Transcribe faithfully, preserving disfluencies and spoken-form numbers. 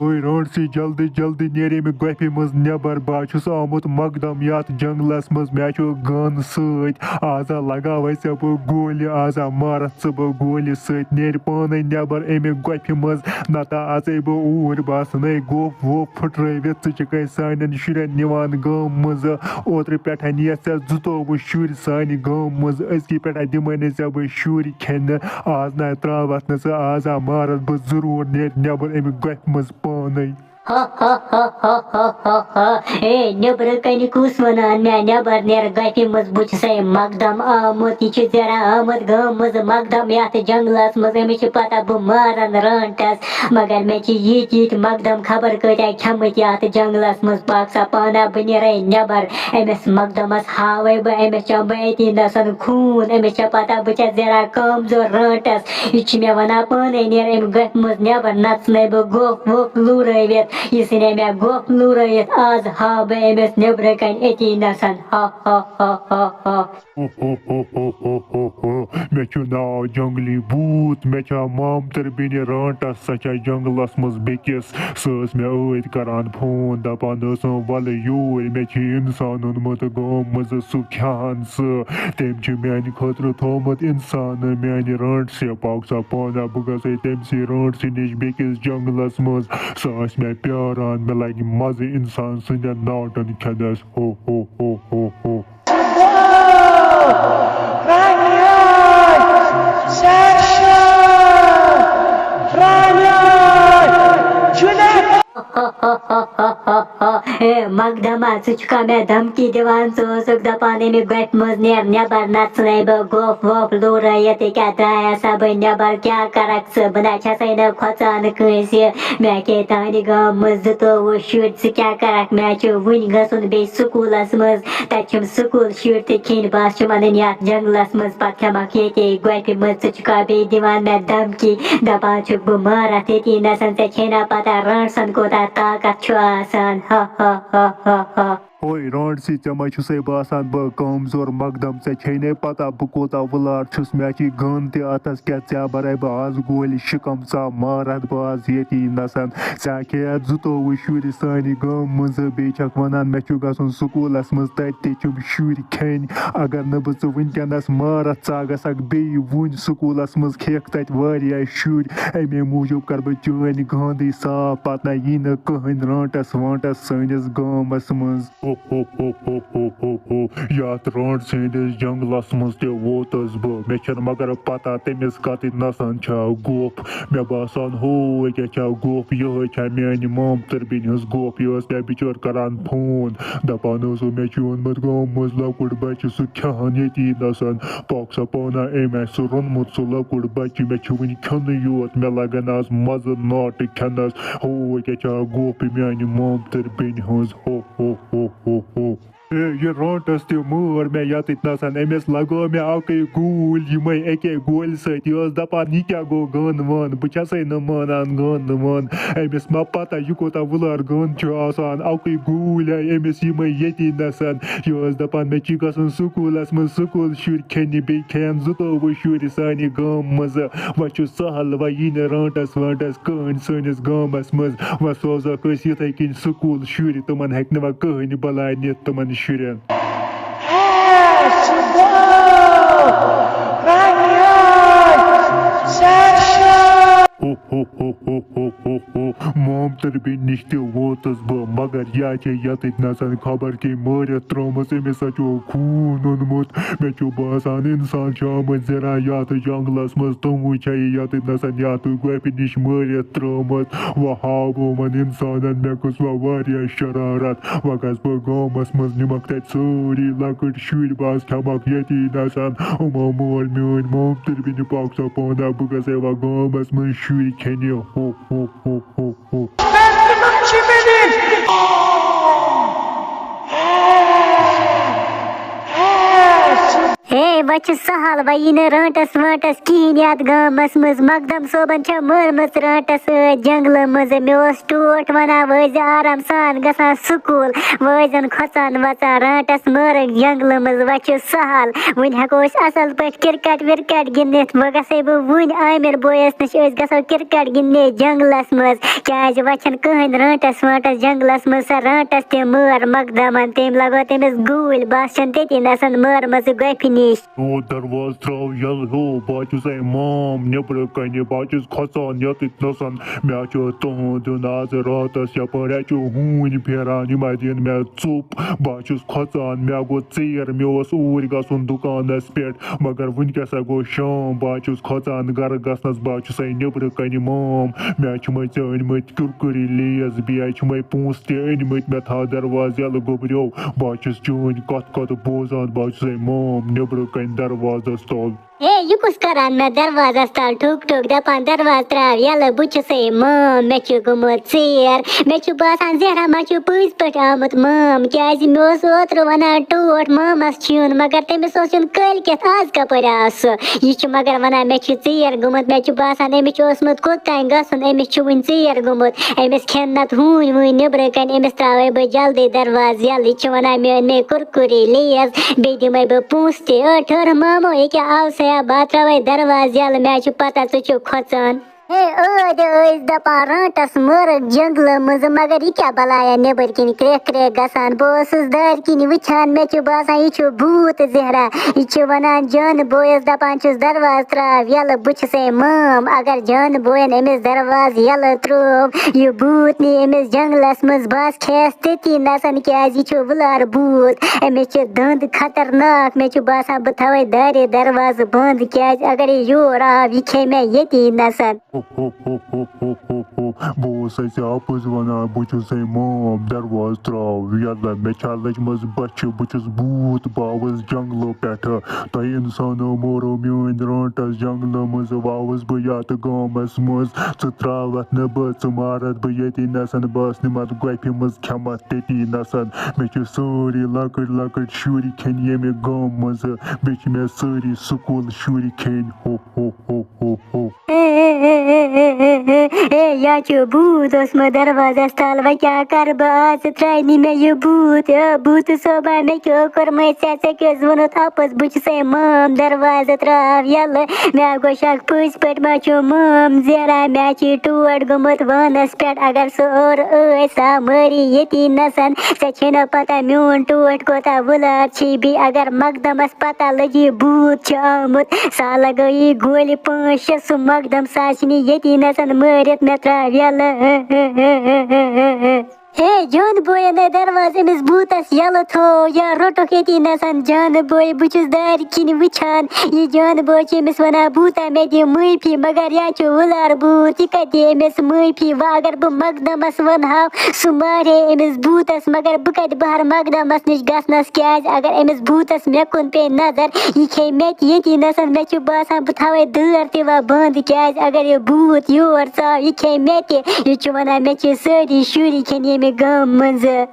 اوے رانٹسی، جلدی جلدی نیر ییٚمہِ گۄپھِ منٛز نٮ۪بر، بہٕ ہا چھُس آمُت مقدم یتھ جنگلس منٛز، مےٚ چھُ گن سۭتۍ، آزا لگاوے ژےٚ بہٕ گولہِ، آزا مارتھ ژٕ بہٕ گولہِ سۭتۍ، نیر پانے نٮ۪بر امہِ گۄپھِ منٛز، نتہٕ اژے بہٕ اوٗرۍ، بہٕ آسنے گوٚپھ ووٚپھ پھٕٹرٲوِتھ، ژٕ چھکھے سانٮ۪ن شُرٮ۪ن نِوان گامہٕ منٛزٕ، اوترٕ پٮ۪ٹھ نِیَتھ ژےٚ زٕتووُہ شُرۍ سانہِ گامہٕ منٛزٕ، أزکہِ پٮ۪ٹھ دِمے نہٕ ژےٚ بہٕ شُرۍ کھٮ۪نہٕ، آز نہ تراوتھ نہٕ ژٕ، آزا مارتھ بہٕ ضروٗر، نیر نٮ۪بر امہِ گۄپھِ منٛز پانے۔ ہا ہا ہا ہا ہا ہا ہا۔ اے، نیٚبرٕ کنہِ کُس ونان مےٚ نٮ۪بر نیر گۄپھِ منٛز؟ بہٕ چھُسے مقدم آمُت، یہِ چھُ زیرا آمُت گامہٕ منٛز مقدم یتھ جنگلس منٛز، أمِس چھِ پتہ بہٕ مارن رانٹس، مگر مےٚ چھِ یِتھۍ یِتھۍ مقدم خبر کۭتیاہ کھٮ۪مٕتۍ یتھ جنگلس منٛز۔ پاک سا پانا، بہٕ نیرے نٮ۪بر، أمِس مقدمس ہاوے بہٕ، أمِس چمہٕ بہٕ أتی نسن خوٗن، أمِس چھےٚ پتہ بہٕ چھَس زیرا کمزور رانٹس، یہِ چھِ مےٚ ونان پانے نیر امہِ گۄپھِ منٛز نٮ۪بر، نتہٕ ژھٕنے بہٕ گوٚپھ ووٚپھ لوٗرٲوِتھ۔ یہِ ژھٕنے مےٚ گوٚپھ لوٗرٲوِتھ، آز ہاو بہٕ أمِس نیٚبرٕ کنہِ أتی نسن۔ ہا ہا ہا ہا ہا۔ مےٚ چھُ ناو جنگلی بھوٗت، مےٚ چھا مامتٕر بیٚنہِ رانٹس، سۄ چھا جنگلس منٛز بیٚکِس۔ سۄ ٲس مےٚ ٲدۍ کران فون، دپان ٲسٕم، "ولہٕ یوٗرۍ، مےٚ چھِ انسان اوٚنمُت گامہٕ منٛزٕ، سُہ کھٮ۪ہن سُہ۔ تٔمۍ چھُ میانہِ خٲطرٕ تھوومُت انسان میانہِ رانٹسہِ، پاک سا پانا، بہٕ گژھے تٔمۍ سٕے رانٹسہِ نِش بیٚکِس جنگلس منٛز۔ سۄ آسہِ مےٚ پیاران، مےٚ لگہِ مزٕ انسان سٕنٛدٮ۪ن ناٹن کھٮ۪نس۔ ہو، ہو، ہو، ہو، ہو۔" اے مقدما، ژٕ چھُکھا مےٚ دھمکی دِوان؟ ژٕ اوسُکھ دپان اَمہِ گۄپھِ منٛز نیر نٮ۪بر، نتہٕ ژھٕنے بہٕ گوٚپھ ووٚپھ لوٗرٲیِتھ، یہِ کیٛاہ درٛایس سا بہٕ نٮ۪بر، کیٛاہ کرکھ ژٕ؟ بہٕ نہ چھسے نہٕ کھۄژان کٲنٛسہِ، مےٚ کیٛاہ تانہِ گامہٕ منٛز زٕتووُہ شُرۍ، ژٕ کیٛاہ کرکھ؟ مےٚ چھُ وُنہِ گژھُن بیٚیہِ سکوٗلس منٛز، تَتہِ چھِم سکوٗل شُرۍ تہِ کھیٚنۍ، بہٕ آسہٕ چھِم اَنٕنۍ یَتھ جنٛگلَس منٛز، پَتہٕ کھٮ۪مَکھ ییٚتے گۄپھِ منٛز۔ ژٕ چھُکھا بیٚیہِ دِوان مےٚ دھمکی، دَپان چھُکھ بہٕ مارَتھ ییٚتی نَسَن، ژےٚ چھے نا پَتہ رانٛٹسَن کوٗتاہ طاقت چھُ آسان؟ ہا ہا ہا ہا ہا۔ ہوے رانٛٹسی، ژےٚ ما چھُسے باسان بہٕ کمزور مقدم؟ ژےٚ چھے نے پَتہ بہٕ کوٗتاہ وُلار چھُس، مےٚ چھِ گَن تہِ اَتھَس، کیٛاہ ژےٚ بَرَے بہٕ آز گولہِ شِکَم؟ ژا مارَتھ بہٕ آز ییٚتی نَسَن۔ ژےٚ کھیٚیَتھ زٕتووُہ شُرۍ سانہِ گامہٕ منٛزٕ، بیٚیہِ چھَکھ وَنان مےٚ چھُ گژھُن سکوٗلَس منٛز، تَتہِ تہِ چھِم شُرۍ کھیٚنۍ۔ اگر نہٕ بہٕ ژٕ وٕنکیٚنَس مارَتھ، ژٕ ہا گژھکھ بیٚیہِ وُنۍ سکوٗلَس منٛز، کھیٚکھ تَتہِ واریاہ شُرۍ۔ اَمے موٗجوٗب کَرٕ بہٕ چٲنۍ گانٛدٕے صاف، پَتہٕ نہ یی نہٕ کٕہٕنۍ رانٛٹَس وانٛٹَس سٲنِس گامَس منٛز۔ ہو، ہو، ہو، ہو، ہو، ہو، ہو۔ یَتھ رانٛٹہٕ سٕنٛدِس جنٛگلَس منٛز تہِ ووتُس بہٕ۔ مےٚ چھَنہٕ مگر پَتہ تٔمِس کَتٮ۪تھ نَسَن چھا گوٚپھ۔ مےٚ باسان، ہوے کیٛاہ چھا گوٚپھ، یِہوٚے چھا میٛانہِ مامتٕر بیٚنہِ ہٕنٛز گوٚپھ۔ یہِ ٲس مےٚ بِچٲر کَران فون، دَپان ٲسٕم، مےٚ چھُ اوٚنمُت گامہٕ منٛز لۄکُٹ بَچہٕ، سُہ کھٮ۪ہَن ییٚتی نَسَن۔ پاک سا پانہ، أمۍ آسہِ سُہ روٚنمُت، سُہ لۄکُٹ بَچہٕ۔ مےٚ چھُ وٕنہِ کھیوٚنُے یوت، مےٚ لَگَن آز مَزٕ ناٹہٕ کھٮ۪نَس۔ ہوے کیٛاہ چھا گوٚپھ میٛانہِ مامتٕر بیٚنہِ ہٕنٛز۔ ہو، ہو، ہو، ہو، ہو۔ اے، یہِ رانٛٹَس تہِ مٲر مےٚ یَتٕتۍ نَسَن، أمِس لَگٲو مےٚ اَکٕے گوٗلۍ، یِمَے اَکے گولہِ سۭتۍ۔ یہِ ٲس دَپان، یہِ کیٛاہ گوٚو گانہٕ وانہٕ؟ بہٕ چھَسَے نہٕ مانان گانہٕ وانہٕ۔ أمِس ما پَتہ، یہِ کوٗتاہ وُلار گانہٕ چھُ آسان۔ اَکٕے گوٗلۍ آے أمِس یِمَے ییٚتی نَسَن۔ یہِ ٲس دَپان، مےٚ چھِ گژھُن سکوٗلَس منٛز، سکوٗل شُرۍ کھیٚنہِ، بیٚیہِ کھیٚیَن زٕتووُہ شُرۍ سانہِ گامہٕ منٛزٕ۔ وۄنۍ چھُ سہل، وۄنۍ یی نہٕ رانٛٹَس وانٛٹَس کٕہٕنۍ سٲنِس گامَس منٛز۔ وۄنۍ سوزوکھ أسۍ یِتھَے کٔنۍ سکوٗل شُرۍ، تِمَن ہٮ۪کہِ نہٕ وۄنۍ کٕہٕنۍ بَلاے نِتھ تِمَن شُرٮ۪ن۔ ہو، ہو، ہو، ہو، ہو، ہو۔ مامتٕر بیٚنہِ نِش تہِ ووتُس بہٕ، مگر یہِ چھےٚ یَتٕتۍ نَسَن خبر کٔمۍ مٲرِتھ ترٛٲومٕژ، أمِس ہا چھُ خوٗن اوٚنمُت۔ مےٚ چھُ باسان، اِنسان چھُ آمُت زِرا یَتھ جنٛگلَس منٛز، تِموٕے چھےٚ یہِ یَتٕتۍ نَسَن یَتھ گۄپھِ نِش مٲرِتھ ترٛٲومٕژ۔ وۄنۍ ہاوٕ بہٕ یِمَن اِنسانَن، مےٚ کُس وۄنۍ واریاہ شرارت۔ وۄنۍ گژھٕ بہٕ گامَس منٛز، نِمَکھ تَتہِ سٲری لۄکٕٹۍ شُرۍ، بَس کھٮ۪مَکھ ییٚتی نَسَن۔ یِمو مول میٛٲنۍ مامتٕر بیٚنہِ پاک سا پانہ، بہٕ گژھٕ وۄنۍ گامَس منٛز شُرۍ کھیٚنہِ۔ ہو، ہو، ہو، ہو، ہو۔ ہے، پتہٕ چھُ سہل، وۄنۍ یی نہٕ رانٛٹس وانٛٹس کِہیٖنۍ یتھ گامس منٛز۔ مقدم صٲبن چھےٚ مٲرمٕژ رانٛٹس ٲدۍ جنگلہٕ منٛز۔ مےٚ اوس ٹوٹھ ونان، وٲتۍ زِ آرام سان گژھان سکوٗل، وٲتۍ زن کھۄژان وۄژان۔ رانٛٹس مٲرٕکھ جنگلہٕ منٛز، وۄنۍ چھُ سہل، وۄنۍ ہٮ۪کو أسۍ اصل پٲٹھۍ کرکٹ ورکٹ گِنٛدِتھ۔ وۄنۍ گژھے بہٕ وُنۍ عامر بویس نِش، أسۍ گژھو کرکٹ گِنٛدنہِ جنگلس منٛز، کیازِ وۄنۍ چھنہٕ کٕہٕنۍ رانٛٹس وانٛٹس جنگلس منٛز۔ سۄ رانٛٹس تہِ مٲر مقدمن، تٔمۍ لگٲو تٔمِس گوٗلۍ، بس چھنہٕ تٔتی نسن مٲرمٕژ گۄپھِ نِش۔ او دروازٕ ترٛاو یَلہٕ ہیوٚو، بہٕ ہا چھُسَے مام نیٚبرٕ کَنہِ، بہٕ ہا چھُس کھۄژان یَتٕتھ نَسَن۔ مےٚ ہا چھُ تُہُنٛد دیُن آز راتَس یَپٲرۍ، اَتہِ چھُ ہوٗنۍ پھیران، یِم ہا دِن مےٚ ژوٚپ۔ بہٕ ہا چھُس کھۄژان، مےٚ گوٚو ژیر، مےٚ اوس اوٗرۍ گژھُن دُکانَس پٮ۪ٹھ، مگر وٕنکٮ۪س ہا گوٚو شام، بہٕ ہا چھُس کھۄژان گَرٕ گژھنَس، بہٕ ہا چھُسَے نیٚبرٕ کَنہِ مام۔ مےٚ ہا چھُمَے ژےٚ أنۍ مٕتۍ کُرکُری لیز، بیٚیہِ ہا چھُمَے پونٛسہٕ تہِ أنۍ مٕتۍ، مےٚ تھاو دروازٕ یَلہٕ گوٚبریو۔ بہٕ ہا چھُس چٲنۍ کَتھ کَتھ بوزان، بہٕ ہا چھُسَے مام نیٚبرٕ کَنہِ دروازَس تَل۔ ہے، یہِ کُس کران مےٚ دروازَس تَل ٹھُک ٹھُک، دَپان، "دروازٕ ترٛاو یَلہٕ، بہٕ چھُسَے مام، مےٚ چھُ گوٚمُت ژیر، مےٚ چھُ باسان، زہرا ما چھُ پٔزۍ پٲٹھۍ آمُت مام، کیٛازِ مےٚ اوس اوترٕ وَنان ٹوٹھ مامَس چھُ یُن، مگر تٔمِس اوس یُن کٲلۍ کٮ۪تھ، آز کَپٲرۍ آو سُہ؟" یہِ چھُ مگر وَنان، "مےٚ چھُ ژیر گوٚمُت، مےٚ چھُ باسان، أمِس چھُ اوسمُت کوٚت تام گژھُن، أمِس چھُ وُنہِ ژیر گوٚمُت، أمِس کھٮ۪ن نَتہٕ ہوٗنۍ ووٗنۍ نیٚبرٕ کَنہِ، أمِس ترٛاوَے بہٕ جلدی دروازٕ یَلہٕ، یہِ چھُ وَنان، مےٚ أنۍ مےٚ کُرکُری لیز، بیٚیہِ دِمَے بہٕ پونٛسہٕ تہِ، ٲٹھ ہٲر مامو، ییٚکیٛاہ آو سیا، بہٕ ہا ترٛاوَے دروازٕ یَلہٕ، مےٚ ہا چھُ پَتہ ژٕ چھُکھ کھۄژان۔ ہے، ٲدۍ ٲسۍ دَپان رانٛٹَس مٲرٕکھ جنٛگلہٕ منٛزٕ، مگر یہِ کیٛاہ بَلایا نیٚبٕرۍ کِنۍ کرٛٮ۪کھ کرٛٮ۪کھ گژھان؟ بہٕ ٲسٕس دارِ کِنۍ وٕچھان، مےٚ چھُ باسان، یہِ چھُ بھوٗت زہرا۔ یہِ چھُ وَنان جانہٕ بویَس، دَپان چھُس، "دروازٕ ترٛاو یَلہٕ، بہٕ چھُسَے مام۔ اگر جانہٕ بویَن أمِس دروازٕ یَلہٕ ترٛوو، یہِ بھوٗت نی أمِس جنٛگلَس منٛز، بَس کھٮ۪س تٔتی نَسَن، کیٛازِ یہِ چھُ وُلار بھوٗت۔ أمِس چھِ دَنٛد خطرناک، مےٚ چھُ باسان، بہٕ تھاوَے دارِ دروازٕ بنٛد، کیٛازِ اگر یہِ یور آو، یہِ کھیٚیہِ مےٚ ییٚتی نَسَن۔" بہٕ اوسَے ژےٚ اَپُز وَنان، بہٕ چھُسَے مام، دروازٕ ترٛاو یَلہٕ، مےٚ چھا لٔجمٕژ بۄچھِ، بہٕ چھُس بھوٗت، بہٕ آوُس جنٛگلہٕ پٮ۪ٹھٕ۔ تۄہہِ اِنسانو مورو میٛٲنۍ رانٛٹَس جنٛگلہٕ منٛزٕ، وۄنۍ آوُس بہٕ یَتھ گامَس منٛز۔ ژٕ ترٛاوَتھ نہٕ بہٕ، ژٕ مارَتھ بہٕ ییٚتی نَسَن، بہٕ ٲسۍ نِمَتھ گۄپھِ منٛز کھٮ۪مَتھ تٔتی نَسَن۔ مےٚ چھِ سٲری لۄکٕٹۍ لۄکٕٹۍ شُرۍ کھیٚنۍ ییٚمہِ گامہٕ منٛزٕ، بیٚیہِ چھِ مےٚ سٲری سکوٗل شُرۍ کھیٚنۍ۔ ہو، ہو، ہو، ہو، ہو۔ اے، یا چھُ بھوٗت اوسمُت دروازَس تَل، وۄنۍ کیٛاہ کَرٕ بہٕ آز؟ ژٕ ترٛاونہِ مےٚ یہِ بھوٗت۔ اے، بھوٗتہٕ صٲبا، مےٚ کیٛاہ کوٚرمَے ژےٚ؟ ژےٚ کیٛاہ اوس ووٚنمُت اَپُز؟ بہٕ چھُسَے مام، دروازٕ ترٛاو یَلہٕ۔ مےٚ گوٚو شَک، پٔزۍ پٲٹھۍ ما چھُ مام زیران؟ مےٚ چھِ ٹوٹھ گوٚمُت وانَس پٮ۪ٹھ، اگر سُہ اورٕ ٲسۍ سا مٲری ییٚتی نَسَن۔ ژےٚ چھے نہ پَتہ میون ٹوٹھ کوٗتاہ وُلار چھِ، بیٚیہِ اگر مقدمَس پَتہ لٔگی بھوٗت چھُ آمُت، سا لَگٲیی گولہِ پانٛژھ شےٚ، سُہ مقدم سا چھِنہٕ ییٚتی نَسَن مٲرِتھ مےٚ ترٛاو یَلہٕ۔ ہے جان بویَن ہے دروازٕ أمِس بھوٗتَس یَلہٕ تھوو، یا روٚٹُکھ ییٚتی نَسَن جان بوے، بہٕ چھُس دارِ کِنۍ وٕچھان، یہِ جان بوے چھِ أمِس وَنان، "بھوٗتا مےٚ دِ معٲفی، مگر یا چھُ وُلار بھوٗت، یہِ کَتہِ دِ أمِس معٲفی؟ وۄنۍ اگر بہٕ مقدمَس وَنہٕ ہاو، سُہ مارِ ہے أمِس بھوٗتَس، مگر بہٕ کَتہِ بہر مقدمَس نِش گژھنَس، کیٛازِ اگر أمِس بھوٗتَس مےٚ کُن پیٚیہِ نظر، یہِ کھیٚیہِ مےٚ تہِ ییٚتی نَسَن۔ مےٚ چھُ باسان، بہٕ تھاوَے دٲر تہِ وۄنۍ بنٛد، کیٛازِ اگر یہِ بھوٗت یور ژاو، یہِ کھیٚیہِ مےٚ تہِ۔ یہِ چھُ وَنان، مےٚ چھِ سٲری شُرۍ کھیٚنۍ ییٚمہِ گامہٕ منٛزٕ۔"